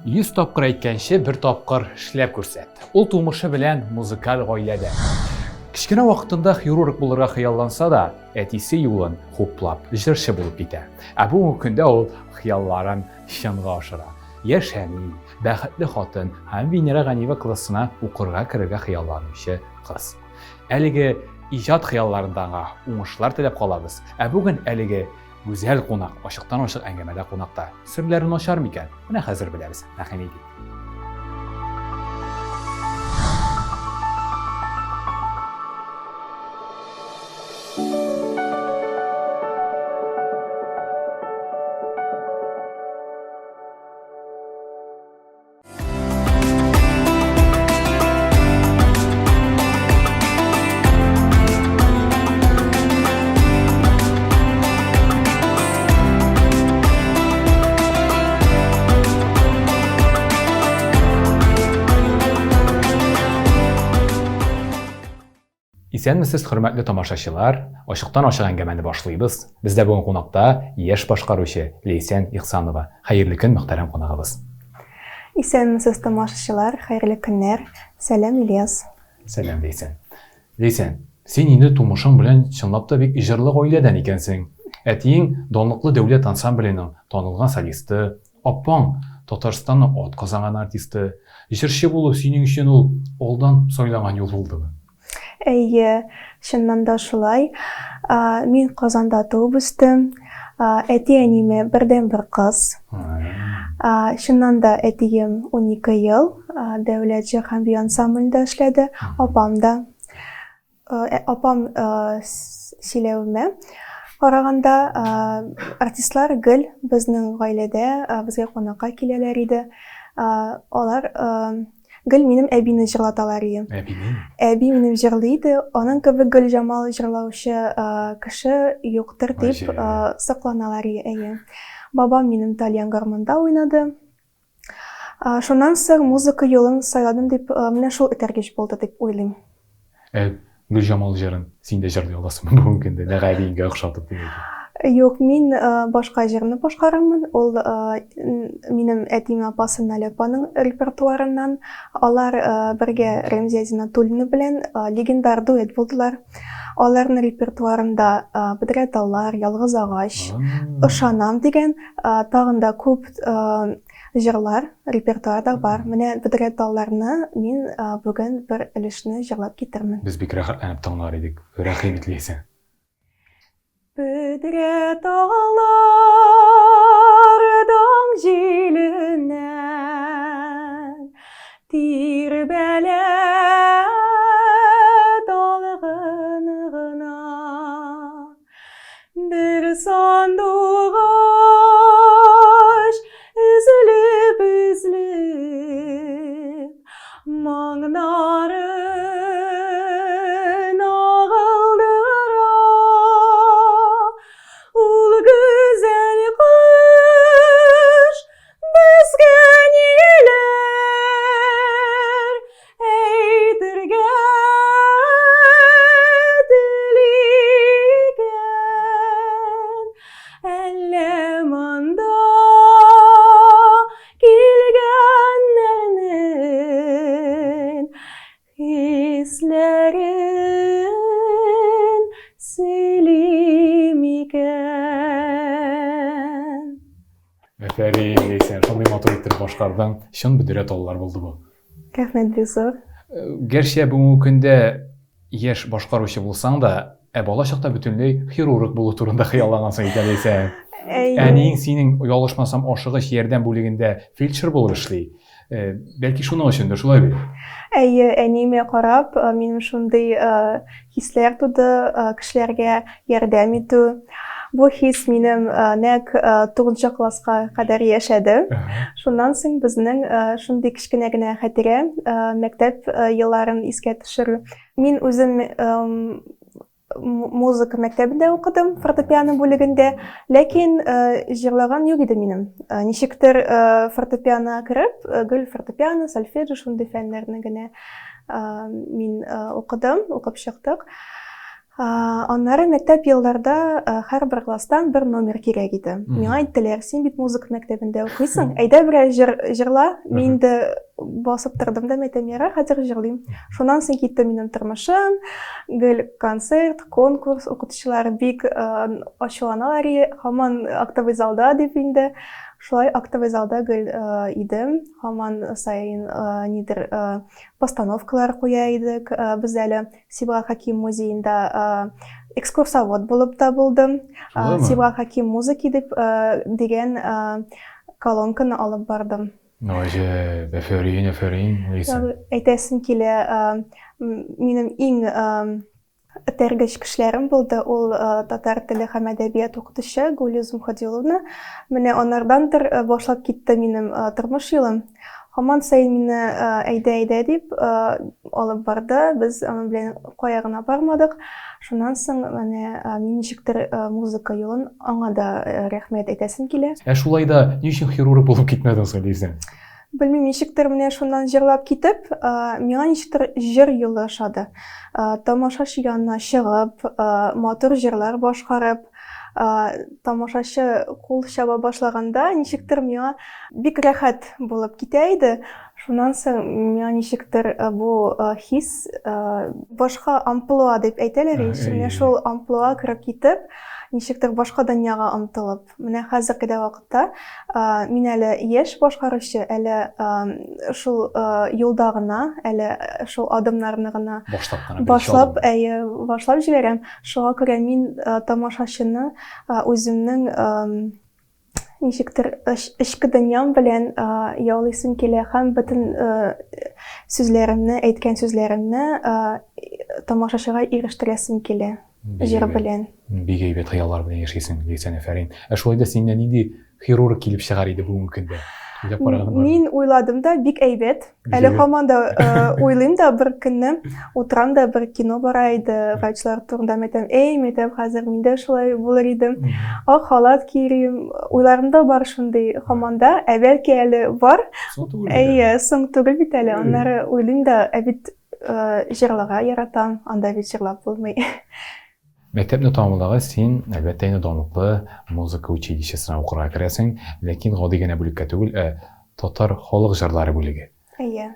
100 тапкыр әйткәнче, бер тапкыр эшләп күрсәт. Ул тумышы белән музыкаль гаиләдә. Кечкенә вакытында хирург булырга хыялланса да, әтисе юлын хуплап, җырчы булып китә. Ә бүгенге көндә ул хыялларын чынга ашыра. Яшь әни, бәхетле хатын һәм Венера Ганиева классына укырга керергә хыялланучы кыз. Әлеге иҗат хыялларында аңа уңышлар теләп калабыз. Ә бүген әлеге гүзәл кунак ачыктан-ачык әңгәмәдә кунакта. Серләре начар микән? Менә хәзер беләбез. Рәхим итик. Исәнмесез, хөрмәтле тамашачылар! Ачыктан-ачык әңгәмәне башлыйбыз. Бездә бүген кунакта яшь башкаручы Ләйсән Ихсанова. Хәерле көн, мөхтәрәм кунагыбыз. Исәнмесез, тамашачылар, хәерле көннәр. Сәлам, Ильяс. Сәлам, Ләйсән. Ләйсән, син инде тумышың белән чынлап та бик җырлы гаиләдән икәнсең. Әтиең данлыклы дәүләт ансамбленең танылган солисты, апаң, Татарстанның атказанган артисты. Җырчы булу синең өчен ул алдан сайланган юл булдымы? Әйе, чыннан да шулай. Мин Казанда туып үстем. Әти-әниемә бердәнбер кыз. Чыннан да әтием 12 ел дәүләт җыр һәм бию ансамблендә эшләде. Апам да. Апам сөйләвемә караганда, артистлар гел безнең гаиләдә безгә кунакка киләләр иде. Алар Гел минем әбине җырлаталар иде. Әбине? Әби минем җырлый иде. Аның кебек Гөлҗамал җырлаучы кеше юктыр дип сокланалар иде. Әйе. Бабам минем тальян гармунда уйнады. Шуннан соң музыка юлын сайладым дип, менә шул этәргеч булды дип уйлыйм. Ә Гөлҗамал җырын син дә җырлый аласыңмы бүгенге көндә, нәкъ әбиеңгә охшатып дип әйтим? Юк, мин башка җырны башкарамын. Ул минем әтием апасы Наля апаның репертуарыннан. Алар бергә Рәмзия Зиннатуллина белән легендар дуэт булдылар. Аларның репертуарында Бөдрә таллар, Ялгыз агач, Ышанам дигән тагын да күп Җырлар репертуарда бар. Менә бөдрә талларны мин бүген бер өлешне җырлап китермен. Без бик рәхәтләнеп тыңлар идек. Рәхим ит, Ләйсән. Бөдрә таллардан җиленнән тирбәлә талгын гына. Бер сандугач өзелеп өзелеп моңнарын агылдыра. Ул гүзәл кош безгә ниләр Әйтергә тели икән, әллә монда килгәннәрнең хисләрен сөйли микән? Афәрин, Ләйсән, шундый матур иттереп башкардың. Чын бөдрә таллар булды бу. Рәхмәт бик зур. Гәрчә бүгенге көндә яшь башкаручы булсаң да, ә бала чакта бөтенләй хирург булу турында хыяллангансың икән, Ләйсән. Әниең синең, ялгышмасам, ашыгыч ярдәм бүлегендә фельдшер булып эшли. Бәлки шуның өчендер, шулай бит? Әйе, әниемә карап, минем шундый хисләр туды, кешеләргә ярдәм итү. Бу хис минем нәкъ тугызынчы класска кадәр яшәде. Шуннан соң безнең шундый кечкенә генә хатирә, мәктәп елларын искә төшерү. Мин үзем музыка мәктәбендә укыдым, фортепиано бүлегендә, ләкин җырлаган юк иде минем. Ничектер фортепиано кереп, гел фортепиано, сольфеджио шундый фәннәрне генә мин укыдым, укып чыктык. Аннары мәктәп елларда һәрбер класстан бер номер кирәк иде. Миңа әйттеләр, син бит музыка мәктәбендә укыйсың, әйдә берәр җыр җырла. Мин инде басып тордым да, әйтәм, ярар, хәзер җырлыйм. Шуннан соң китте минем тормышым. Гел концерт, конкурс, укытучылар бик ачуланалар, һаман актовый залда дип инде. Шулай актовый залда гел идем, һаман саен нидер постановкалар куя идек. Без әле Сибгат Хәким музеенда экскурсовод булып та булдым. Сибгат Хәким музыки дип дигән колонканы алып бардым. Гаҗәп, әфәрин, әфәрин, Ләйсән. Әйтәсем килә, минем иң этәргеч кешеләрем булды, ул татар теле һәм әдәбият укытучы Гулия Зумхадиловна. Менә анардандыр башлап китте минем тормыш юлым. Һаман саен мине әйдә-әйдә дип алып барды. Без аның белән кая гына бармадык. Шуннан соң менә мин ничектер музыка юлын аңа да рәхмәт әйтәсем килә. Ә шулай да ни өчен хирург булып китмәдең соң, Лиза? Белмим, ничектер менә шуннан җырлап китеп, миңа ничектер җыр юлы ошады. Тамашачы янына чыгып, матур җырлар башкарып, тамашачы кул чаба башлаганда, ничектер миңа бик рәхәт булып китә иде. Шуннан соң миңа ничектер бу хис башка амплуа дип әйтәләр ич, менә шул амплуа кереп китеп, ничектер башка дөньяга омтылып. Менә хәзерге дә вакытта мин әле яшь башкаручы, әле шул юлда гына, әле шул адымнарны гына башлап кына башлап, әйе, башлап җибәрәм. Шуңа күрә мин тамашачыны үземнең ничектер эчке дөньям белән яулыйсым килә һәм бөтен сүзләремне, әйткән сүзләремне тамашачыга ирештерәсем килә җыр белән. Бик әйбәт хыяллар белән яшисең, Ләйсән, афәрин. Ә шулай да синнән нинди хирург килеп чыгар иде бүгенге көндә? Уйлап караганың бармы? Мин уйладым да, бик әйбәт. Әле һаман да уйлыйм да, бер көнне утырам да, бер кино бара иде врачлар турында, мин әйтәм, эй, мин әйтәм, хәзер мин дә шулай булыр идем. Ак халат киерим. Уйларымда бар шундый һаман да, ә бәлки әле бар. Соң түгел бит әле. Әйе, соң түгел бит әле. Аннары уйлыйм да, ә бит җырларга яратам, анда бит җырлап булмый. Мәктәпне тәмамлагач, син, әлбәттә инде, данлыклы музыка училищесына укырга керәсең, ләкин гади генә бүлеккә түгел, ә татар халык җырлары бүлеге. Әйе.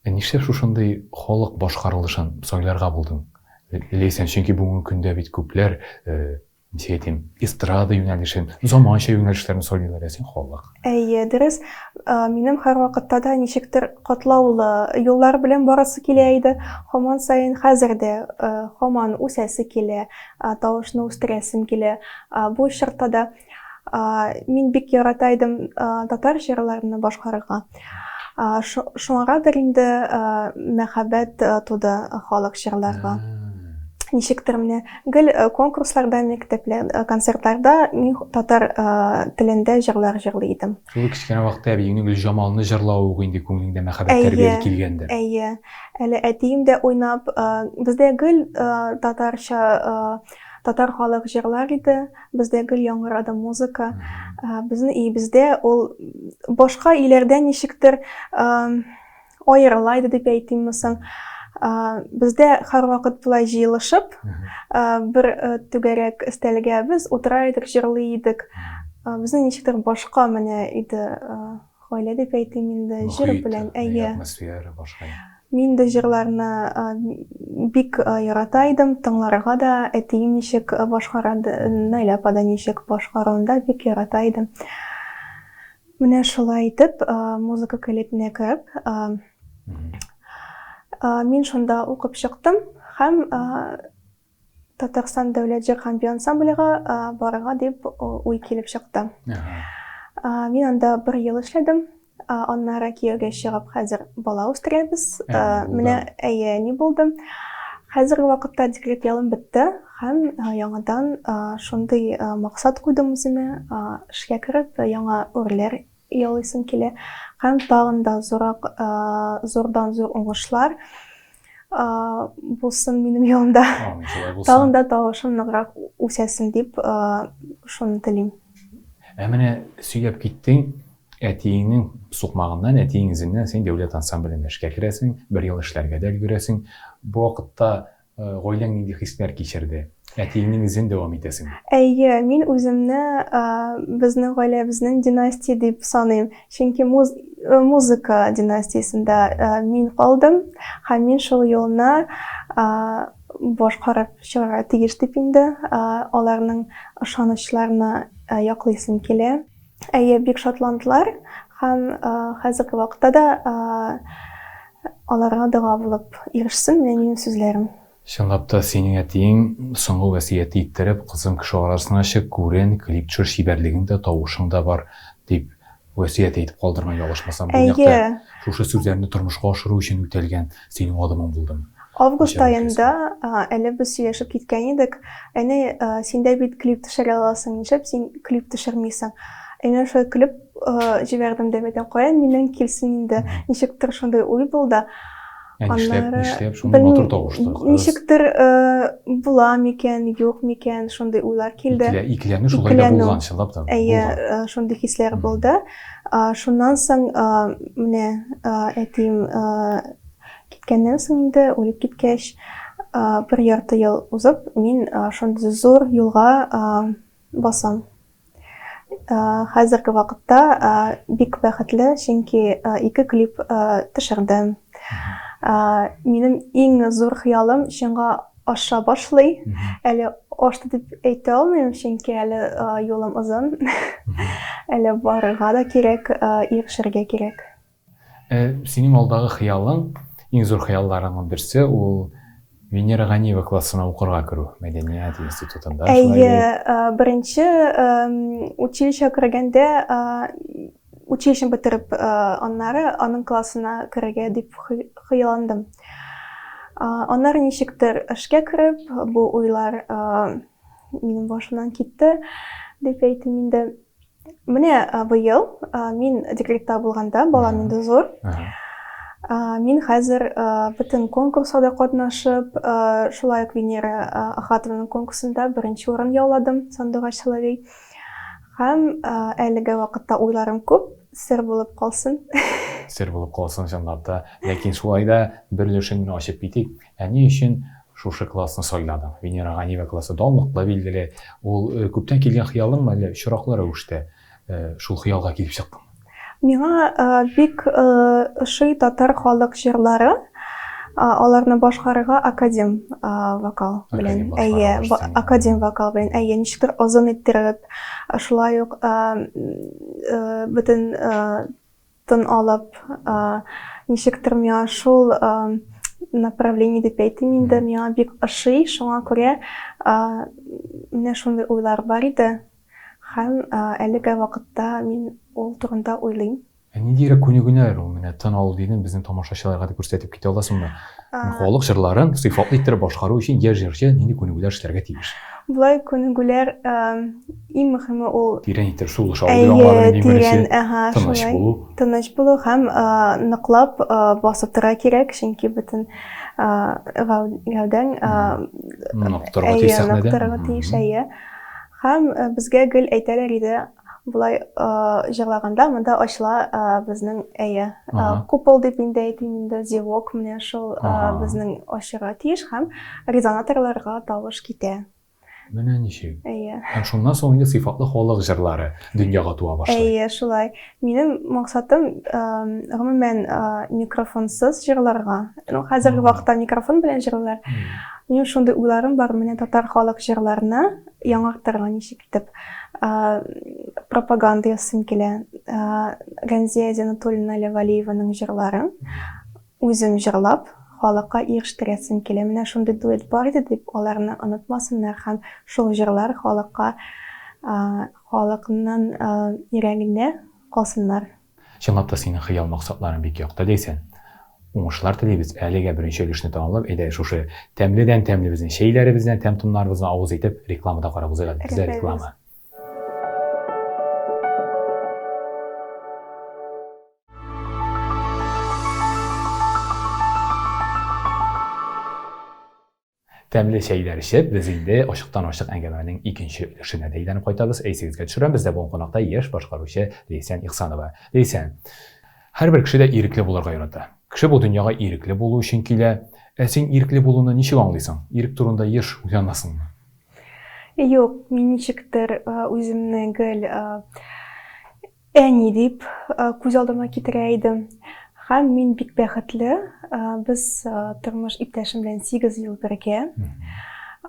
Ә нишләп шушындый халык башкарылышын сайларга булдың, Ләйсән? Чөнки бүгенге көндә бит күпләр ничек әйтим, эстрада юнәлешен, заманча юнәлешләрне сайлыйлар, ә син халык. Әйе, дөрес. Минем һәрвакытта да ничектер катлаулы юллар белән барасы килә иде. Һаман саен хәзер дә һаман үсәсе килә, тавышны үстерәсем килә. Бу чорта да мин бик ярата идем татар җырларны башкарырга. Шуңагадыр инде мәхәббәт туды халык җырларга. Ничектер менә гел конкурсларда, мәктәпләр, концертларда мин татар телендә җырлар җырлый идем. Шул кечкенә вакытта әбиеңнең Гөлҗамалны җырлавы ук инде күңелеңдә мәхәббәт тәрбияли килгәндер. Әйе. Әле әтием дә уйнап, бездә гел татарча, татар халык җырлар иде. Бездә гел яңгырады музыка. Безнең өебездә ул башка өйләрдә ничектер аерыла иде дип әйтимме соң. Бездә һәрвакыт болай җыелышып, бер түгәрәк өстәлгә без утыра идек, җырлый идек. Безнең ничектер башка менә иде гаилә дип әйтим инде, җыр белән. Әйе. Атмосфера башка. Мин дә җырларны бик ярата идем, тыңларга да, әтием ничек башкара, Наилә апа да ничек башкаруын да бик ярата идем. Менә шулай итеп, музыка көллиятенә кереп, мин шунда укып чыктым һәм Татарстан дәүләт җыр һәм бию ансамбльгә барырга дип уй килеп чыкты. Мин анда бер ел эшләдем. Аннары кияүгә чыгып, хәзер бала үстерәбез. Менә әйе, әни булдым. Хәзерге вакытта декрет ялым бетте һәм яңадан шундый максат куйдым үземә, эшкә кереп, яңа үрләр яулыйсым килә һәм тагын да зурак, зурдан-зур уңышлар булсын минем юлымда. Тагын да тавышым ныграк үсәсен дип шуны телим. Ә менә сөйләп киттең, әтиеңнең сукмагыннан, әтиең эзеннән син дәүләт ансамбленә эшкә керәсең, бер ел эшләргә дә өлгерәсең. Бу вакытта Гаиләң нинди хисләр кичерде? Әтиеңнең эзен дәвам итәсең. Әйе, мин үземне безнең гаиләбезнең династия дип саныйм. Чөнки муз, музыка династиясендә мин калдым һәм мин шул юлны башкарып чыгарга тиеш дип инде аларның ышанычларына яклыйсым килә. Әйе, бик шатландылар һәм хәзерге вакытта да аларга дога булып ирешсен менә минем сүзләрем. Чынлап та, синең әтиең соңгы васыяте иттереп, кызым, кеше арасына чык, күрен, клип төшер, чибәрлегең дә, тавышың да бар, дип васыять әйтеп калдырган, ялгышмасам, бу нәкъ тә шушы сүзләрне тормышка ашыру өчен үтәлгән синең адымың булдымы? Август аенда әле без сөйләшеп киткән идек. Әни, син дә бит клип төшерә аласың, нишләп син клип төшермисең? Ә мин шулай көлеп җибәрдем дә, әйтәм, каян миннән килсен инде, ничектер шундый уй булды. Ә нишләп, нишләп, шундый матур тавышлы кыз. Ничектер була микән, юк микән, шундый уйлар килде. Икеләнү шулай да булган, чынлап та. Әйе, шундый хисләр булды. Шуннан соң менә әтием киткәннән соң инде, үлеп киткәч, бер ярты ел узып, мин шундый зур юлга басам. Хәзерге вакытта бик бәхетле, чөнки ике клип төшердем. Минем иң зур хыялым чынга аша башлый. Әле ашты дип әйтә алмыйм, чөнки әле юлым озын. Әле барырга да кирәк, ирешергә кирәк. Ә синең алдагы хыялың, иң зур хыялларыңның берсе ул Венера Ганиева классына укырга керү, мәдәният институтында. Әйе, беренче училище кергәндә, училище бетереп, аннары аның классына керергә дип хыялландым. Аннары ничектер эшкә кереп, бу уйлар минем башымнан китте, дип әйтим инде. Менә быел мин декретта булганда, балам инде зур. Мин хәзер бөтен конкурсларда катнашып, шулай ук Венера Ахатованың конкурсында беренче урын яуладым, Сандугач Соловей. Һәм әлеге вакытта уйларым күп, сер булып калсын. Сер булып калсын, чынлап та. Ләкин шулай да бер өлешен генә ачып китик. Ә ни өчен шушы классны сайладың? Венера Ганиева классы данлыклы, билгеле. Ул э, күптән килгән хыялыңмы, әллә очраклы рәвештә э, шул хыялга килеп чыктыңмы? Миңа э, бик ошый татар халык җырлары. Аларны башкарырга академ вокал белән. Әйе, академ вокал белән. Әйе, ничектер озын иттереп, шулай ук бөтен тын алып, ничектер миңа шул направление дип әйтим инде, миңа бик ошый, шуңа күрә менә шундый уйлар бар иде. Һәм әлеге вакытта мин ул турында уйлыйм. Ә ниндирәк күнегүләр ул? Менә тын алу дидең, безнең тамашачыларга да күрсәтеп китә аласыңмы? Халык җырларын сыйфатлы иттереп башкару өчен яшь җырчы нинди күнегүләр эшләргә тиеш? Болай күнегүләр, иң мөһиме ул тирән итеп сулыш алу дип аңладым иң беренче. Тыныч булу. Тыныч булу һәм ныклап басып торырга кирәк, чөнки бөтен гәүдәң нык торырга тиеш сәхнәдә. Нык торырга тиеш, әйе. Һәм безгә гел әйтәләр иде, Болай җырлаганда монда ачыла безнең әйе купол дип инде әйтим инде зевок менә шул безнең ачырга тиеш һәм резонаторларга тавыш китә. Менә ничек. Әйе. Һәм шуннан соң инде сыйфатлы халык җырлары дөньяга туа башлый. Әйе, шулай. Минем максатым гомумән микрофонсыз җырларга. Ну, хәзерге вакытта микрофон белән җырлыйлар. Минем шундый уйларым бар, менә татар халык җырларына яңартырга ничек итеп пропаганда ясыйм килә. Рәмзия Зиннатуллина әле Валиеваның җырларын үзем җырлап, халыкка ирештерәсем килә. Менә шундый дуэт бар иде дип, аларны онытмасыннар һәм шул җырлар халыкка халыкның йөрәгендә калсыннар. Чынлап та синең хыял-максатларың бик якты, Ләйсән. Уңышлар телибез. Әлегә беренче өлешне тәмамлап, әйдә шушы тәмледән-тәмле безнең чәйләребездән, тәм-томнарыбызны авыз итеп, реклама да карап узыйк әле. Бездә реклама. Тәмле чәйләр эчеп, без инде ачыктан-ачык әңгәмәнең икенче өлешенә дә әйләнеп кайтабыз. Исегезгә төшерәм, бездә бүген кунакта яшь башкаручы Ләйсән Ихсанова. Ләйсән, һәрбер кеше дә ирекле булырга ярата. Кеше бу дөньяга ирекле булу өчен килә. Ә син ирекле булуны ничек аңлыйсың? Ирек турында еш уйланасыңмы? Юк, мин ничектер үземне гел әни дип күз алдыма китерә идем. Һәм мин бик бәхетле. Без тормыш иптәшем белән 8 ел бергә.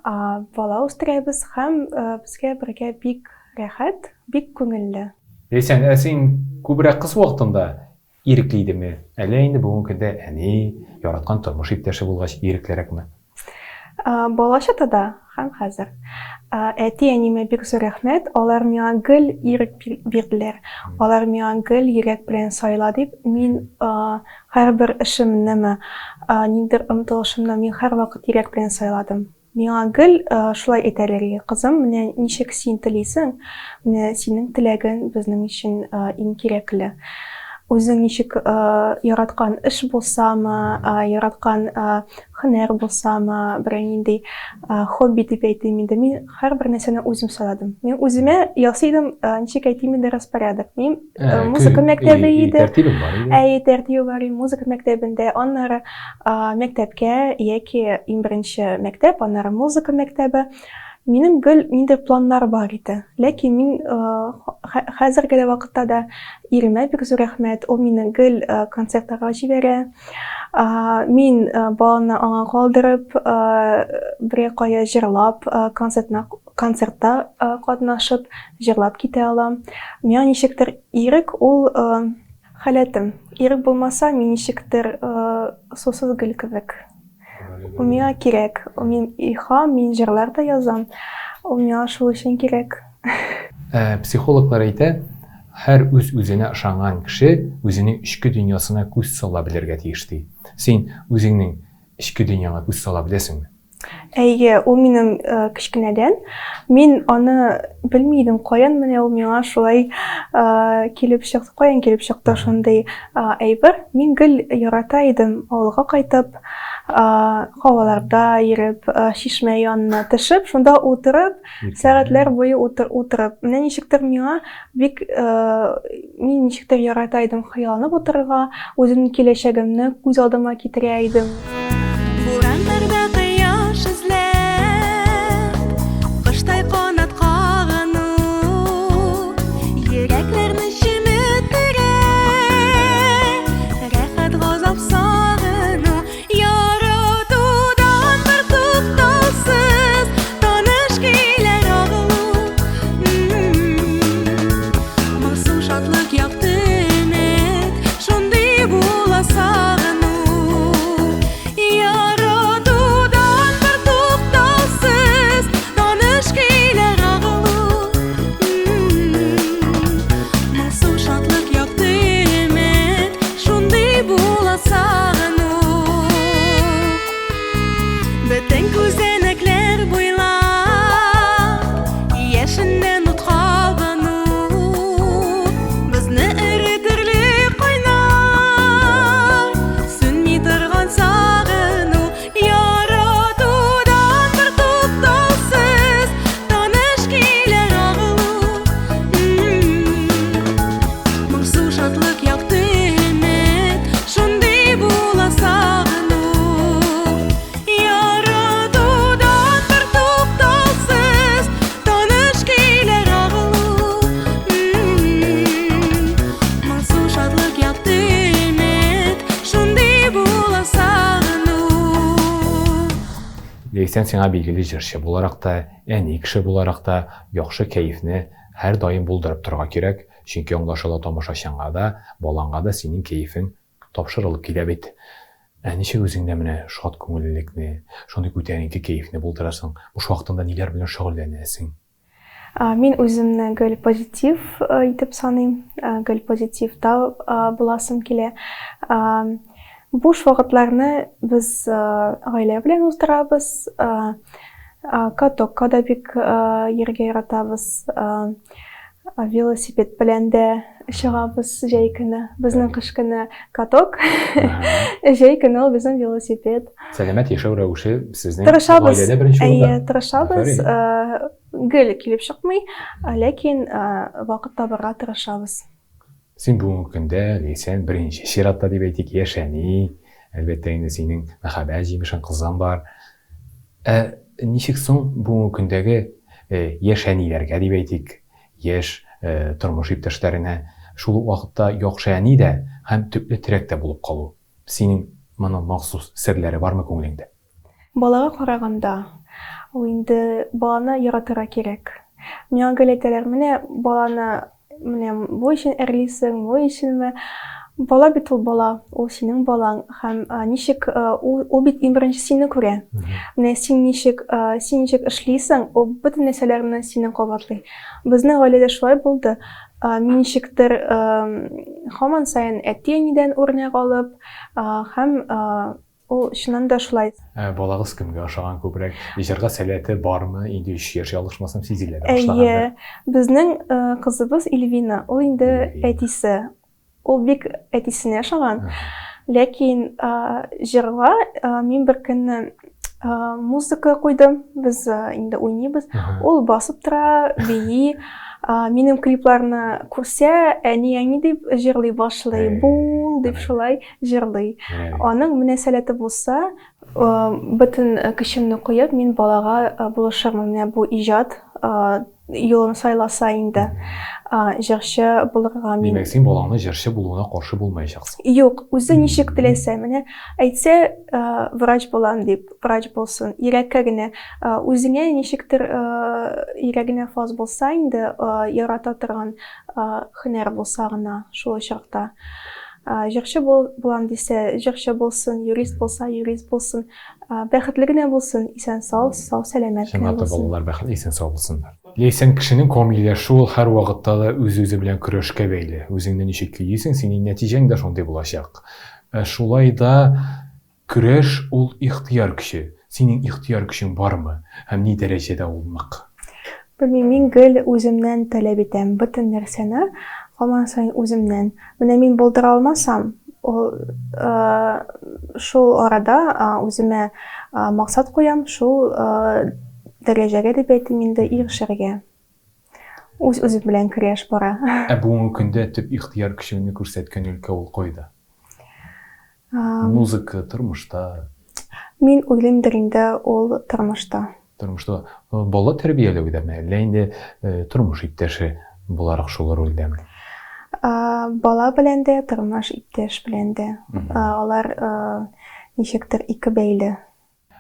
Бала үстерәбез һәм безгә бергә бик рәхәт, бик күңелле. Ләйсән, ә син күбрәк кыз вакытында Ирекле идеме, әллә инде бүгенге көндә әни, яраткан тормыш иптәше булгач, иреклерәкме? Балачакта да һәм хәзер. Әти-әниемә бик зур рәхмәт, алар миңа гел ирек бирделәр. Алар миңа гел йөрәк белән сайла дип, мин һәрбер эшемнеме, ниндидер омтылышымны мин һәрвакыт йөрәк белән сайладым. Миңа гел шулай әйтәләр иде, кызым, менә ничек син телисең, менә синең теләгең безнең өчен иң кирәкле. Үзең ничек яраткан эш булсамы, яраткан һөнәр булсамы, берәр нинди хобби дип әйтим инде, мин һәрбер нәрсәне үзем сайладым. Мин үземә ясый идем, ничек әйтим инде, распорядок. Мин музыка мәктәбе иде. Тәртибең бар иде. Әйе, тәртибе бар иде, музыка мәктәбендә. Аннары Мәктәпкә яки иң беренче мәктәп, аннары музыка мәктәбе. Минем гел ниндидер планнар бар иде. Ләкин мин хәзерге дә вакытта да иремә бик зур рәхмәт. Ул мине гел концертларга җибәрә. Мин баланы аңа калдырып, берәр кая җырлап, концертына концертта катнашып, җырлап китә алам. Миңа ничектер ирек ул Халәтем. Ирек булмаса, мин ничектер сусыз гөл кебек. Ул миңа кирәк. Мин илһам, мин җырлар да язам. Ул миңа шул өчен кирәк. Ә, психологлар әйтә, һәр үз-үзенә ышанган кеше үзенең эчке дөньясына күз сала белергә тиеш, ди. Син үзеңнең эчке дөньяңа күз сала беләсеңме? Әйе, ул минем э, кечкенәдән. Мин аны белми идем, каян менә ул миңа шулай э, килеп чыкты, каян килеп чыкты шундый э, әйбер. Мин гел ярата идем авылга кайтып, һаваларда йөреп, чишмә янына төшеп, шунда утырып, сәгатьләр буе утырып. Менә ничектер миңа бик Мин ничектер ярата идем хыялланып утырырга, үземнең киләчәгемне күз алдыма китерә идем. Бураннарда кояш эзләп, коштай канат кагыну, йөрәкләрне чеметтерә, рәхәт газап сагыну. Яратудан бертуктаусыз таныш көйләр агылу. Моңсу шатлык, якты өмет, шундый була сагыну. Яратудан бертуктаусыз таныш көйләр агылу. Моңсу шатлык, якты өмет, Шундый була сагыну. Бөтен күзәнәкләр буйлап яшеннән ут кабыну. Безне эретерлек кайнар, сүнми торган сагыну. Яратудан бертуктаусыз таныш көйләр агылу. Моңсу шатлык, якты өмет, шундый була сагыну. Яратудан бертуктаусыз таныш көйләр агылу. Моңсу шатлык, якты өмет, шундый була сагыну. Ләйсән, сиңа билгеле җырчы буларак та, әни кеше буларак та яхшы кәефне һәрдаим булдырып торырга кирәк. Чөнки аңлашыла тамашачыңа да, балаңа да синең кәефең тапшырылып килә бит. Ә ничек үзеңдә менә шат күңеллелекне, шундый күтәренке кәефне булдырасың? Буш вакытыңда ниләр белән шөгыльләнәсең? Мин үземне гел позитив итеп саныйм, гел позитивта буласым килә. Буш вакытларны без гаилә белән уздырабыз, катокка да бик йөрергә яратабыз. Велосипед белән дә чыгабыз җәй көне. Безнең кыш көне каток, җәй көне ул безнең велосипед. Сәламәт яшәү рәвеше сезнең гаиләдә беренче урында. Әйе, тырышабыз. Гел килеп чыкмый, ләкин вакыт табарга тырышабыз. Син бүгенге көндә, Ләйсән, беренче чиратта дип әйтик, яшь әни, әлбәттә инде синең мәхәббәт җимешең, кызың бар. Ә ничек соң бүгенге көндәге яшь әниләргә дип әйтик, яшь тормыш иптәшләренә шул ук вакытта яхшы әни дә һәм төпле терәк тә булып калу? Синең моның махсус серләре бармы күңелеңдә? Балага караганда, ул инде баланы яратырга кирәк. Миңа гел әйтәләр, менә баланы менә бу өчен әрлисең, бу өченме? Бала бит ул бала, ул синең балаң һәм ничек ул, ул бит иң беренче сине күрә. Менә син ничек, син ничек эшлисең, ул бөтен нәрсәләрне синең кабатлый. Безнең гаиләдә шулай булды. Мин ничектер һаман саен әти-әнидән үрнәк алып һәм Ул чыннан да шулай. Ә балагыз кемгә ошаган күбрәк? Җырга сәләте бармы? Инде өч яшь, ялгышмасам, сизелә дә башлагандыр. Әйе. Безнең кызыбыз Ильвина, ул инде әтисе. Ул бик әтисенә ошаган. Ләкин җырга мин бер көнне музыка куйдым. Без инде уйныйбыз. Ул басып тора, бии. Минем клипларны күрсә, әни, әни дип җырлый башлый. Бул дип шулай. җырлый. Аның менә сәләте булса, бөтен көчемне куеп, мин балага булышырмын. Менә бу иҗат юлын сайласа инде, җырчы булырга мин. Димәк, син балаңны җырчы булуына каршы булмаячаксың. Юк, үзе ничек теләсә, менә әйтсә, врач булам дип, врач булсын. Йөрәккә генә, үзеңә ничектер йөрәгенә хас булса инде, ярата торган һөнәр булса гына шул очракта. Җырчы булам дисә, җырчы булсын, юрист булса, юрист булсын. Бәхетле генә булсын, исән-сау, сау-сәламәт кенә булсын. Чынлап балалар бәхетле, исән-сау булсыннар. Ләйсән, кешенең камилләшүе ул һәрвакытта да үз-үзе белән көрәшкә бәйле. Үзеңне ничек көйлисең, синең нәтиҗәң дә шундый булачак. Ә шулай да Көрәш ул ихтыяр көче. Синең ихтыяр көчең бармы һәм ни дәрәҗәдә ул нык? Белмим, мин гел үземнән таләп итәм бөтен нәрсәне, һаман саен үземнән. Менә мин булдыра алмасам, ул шул арада үземә максат куям, шул дәрәҗәгә дип әйтим инде, ирешергә. Үз-үзем белән көрәш бара. Ә бүгенге көндә төп ихтыяр көчеңне күрсәткән өлкә ул кайда? Музыка, тормышта. Мин уйлыймдыр инде ул тормышта. Тормышта бала тәрбияләүдәме, әллә инде тормыш иптәше буларак шул рольдәме? Бала белән дә, тормыш иптәш белән дә. Алар ничектер ике бәйле.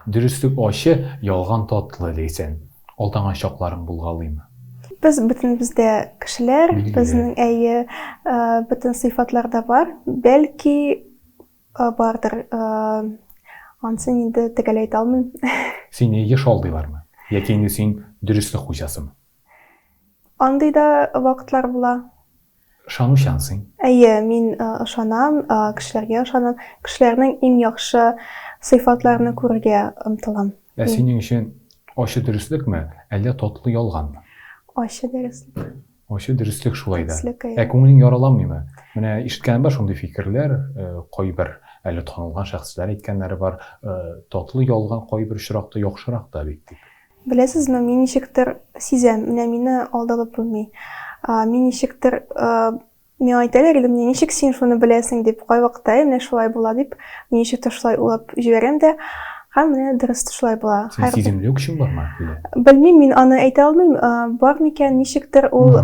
Дөреслек ачы, ялган татлы, Ләйсән. Алданган чакларың булгалыймы? Без бөтенебез дә кешеләр, безнең, әйе, бөтен сыйфатлар да бар. Бәлки, бардыр. Ансын инде төгәл әйтә алмыйм. Сине еш алдыйлармы? Яки инде син дөреслек хуҗасымы? Андый да вакытлар була. Ышанучан син. Әйе, мин ышанам, кешеләргә ышанам. Кешеләрнең иң яхшы сыйфатларны күрергә омтылам. Ә синең өчен ачы дөреслекме, әллә татлы ялганмы? Ачы дөреслек. Ачы дөреслек шулай да. Дөреслек, әйе. Ә күңелең яраланмыймы? Менә ишеткәнем бар шундый фикерләр, кайбер әле танылган шәхесләр әйткәннәре бар, татлы ялган кайбер очракта яхшырак та бит дип. Беләсезме, мин ничектер сизәм, менә мине алдалап булмый. Мин ничектер, миңа әйтәләр иде, менә ничек син шуны беләсең дип, кайвакытта менә шулай була дип, мин ничектер шулай уйлап җибәрәм дә, һәм менә дөрес шулай була. Син сиземләү көчең бармы? Белмим, мин аны әйтә алмыйм, бар микән, ничектер ул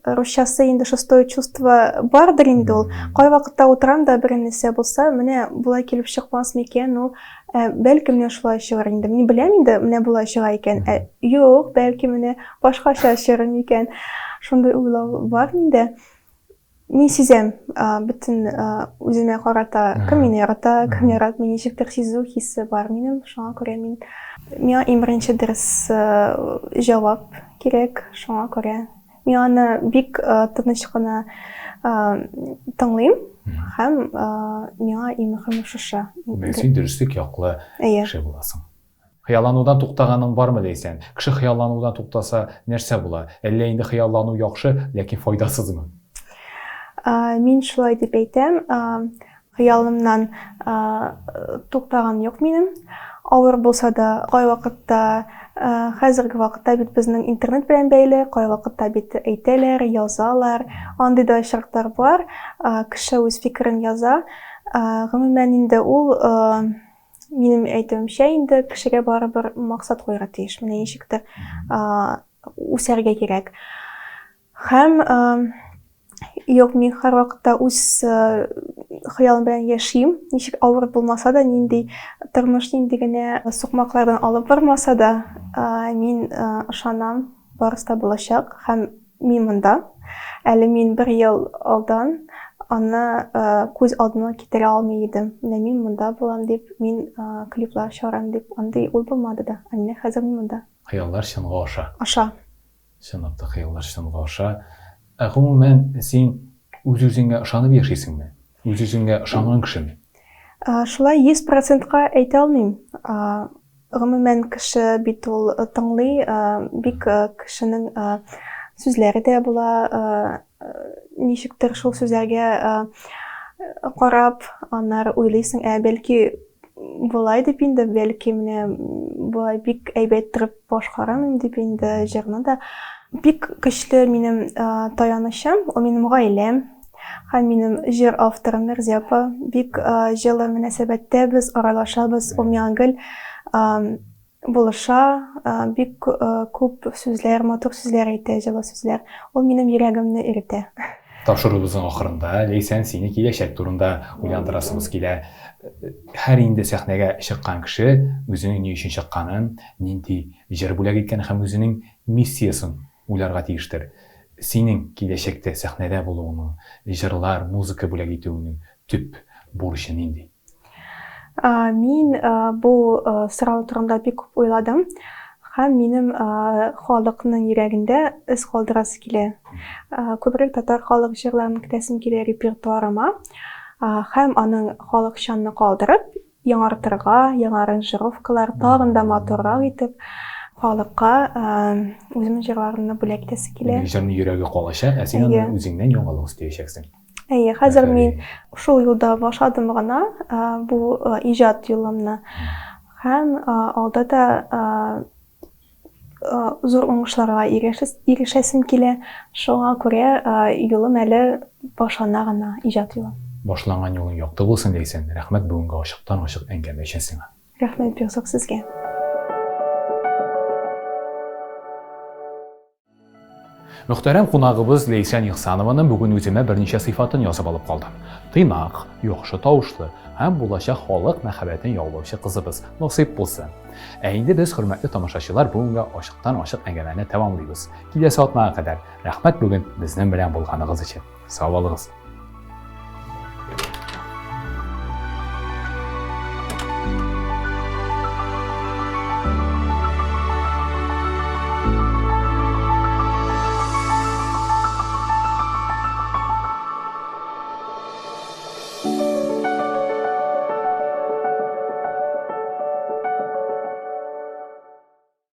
русчасы инде шестое чувство бардыр инде ул. Кайвакытта утырам да бер нәрсә булса, менә болай килеп чыкмас микән ул, Ә, бәлки менә шулай чыгар инде. Мин беләм инде, менә болай чыга икән. Ә, юк, бәлки менә башкача чыгар микән. Шундый уйлау бар миндә. Мин сизәм, бөтен үземә карата, кем мине ярата, кем яратмый, ничектер сизү хисе бар минем. Шуңа күрә мин миңа иң беренче дөрес җавап кирәк, шуңа күрә Мин аны бик тыныч кына тыңлыйм һәм миңа иң мөһиме шушы. Син дөреслек яклы кеше буласың. Хыялланудан туктаганың бармы, Ләйсән? Кеше хыялланудан туктаса, нәрсә була? Әллә инде хыяллану яхшы, ләкин файдасызмы? Мин шулай дип әйтәм. Хәзерге вакытта бит безнең интернет белән бәйле, кайвакытта бит әйтәләр, язалар. Андый да очраклар бар. Кеше үз фикерен яза. Гомумән инде ул минем әйтүемчә инде кешегә барыбер максат куярга тиеш. Менә ничектер үсәргә кирәк. Һәм юк, мин һәрвакытта үз хыялым белән яшим. Ничек авыр булмаса да, нинди тормыш нинди генә сукмаклардан алып бармаса да, мин ышанам, барысы да булачак һәм мин монда. Әле мин бер ел алдан аны күз алдына китерә алмый идем. Менә мин монда булам дип, мин клиплар чыгарам дип, андый уй булмады да. Ә менә хәзер мин монда. Хыяллар чынга аша. Аша. Чынлап та хыяллар чынга аша. Ә гомумән, син үз-үзеңә ышанып яшисеңме? Үз-үзеңә ышанган кешеме? Шулай 100 процентка әйтә алмыйм. Гомумән, кеше бит ул тыңлый, бик кешенең сүзләре дә була, ничектер шул сүзләргә карап, аннары уйлыйсың, ә бәлки болай дип инде, бәлки менә болай бик әйбәт торып башкарамын дип инде җырны да. Бик көчле минем таянычым, ул минем гаиләм һәм минем җыр авторым Мирзия апа. Бик җылы мөнәсәбәттә без аралашабыз, ул миңа гел булыша, бик күп сүзләр, матур сүзләр әйтә, җылы сүзләр. Ул минем йөрәгемне эретә. Тапшыруыбызның ахырында, Ләйсән, сине киләчәк турында уйландырасыбыз килә. Һәр инде сәхнәгә чыккан кеше үзенең ни өчен чыкканын, нинди җыр бүләк иткәнен һәм үзенең миссиясен уйларга тиештер. Синең киләчәктә сәхнәдә булуыңның, җырлар, музыка бүләк итүеңнең төп бурычы нинди? Мин бу сорау турында бик күп уйладым. Һәм минем халыкның йөрәгендә эз калдырасы килә. Күбрәк татар халык җырларын кертәсем килә репертуарыма. Һәм аның халыкчанны калдырып, яңартырга, яңа аранжировкалар, тагын да матуррак итеп халыкка үземнең җырларымны бүләк итәсе килә. Җырның йөрәге калачак, ә син аны үзеңнән яңалык өстәячәксең. Әйе, хәзер мин шул юлда башладым гына бу иҗат юлымны. Һәм алда да зур уңышларга ирешәсем килә. Шуңа күрә юлым әле башлана гына, иҗат юлым. Башланган юлың якты булсын, Ләйсән. Рәхмәт бүгенге ачыктан-ачык әңгәмә өчен сиңа. Рәхмәт бик зур сезгә. Мөхтәрәм кунагыбыз Ләйсән Ихсанованың бүген үземә берничә сыйфатын язып алып калдым. Тыйнак, яхшы тавышлы һәм булачак халык мәхәббәтен яулаучы кызыбыз. Насыйп булсын. Ә инде без, хөрмәтле тамашачылар, бүгенгә ачыктан-ачык әңгәмәне тәмамлыйбыз. Киләсе атнага кадәр. Рәхмәт бүген безнең белән булганыгыз өчен. Сау булыгыз.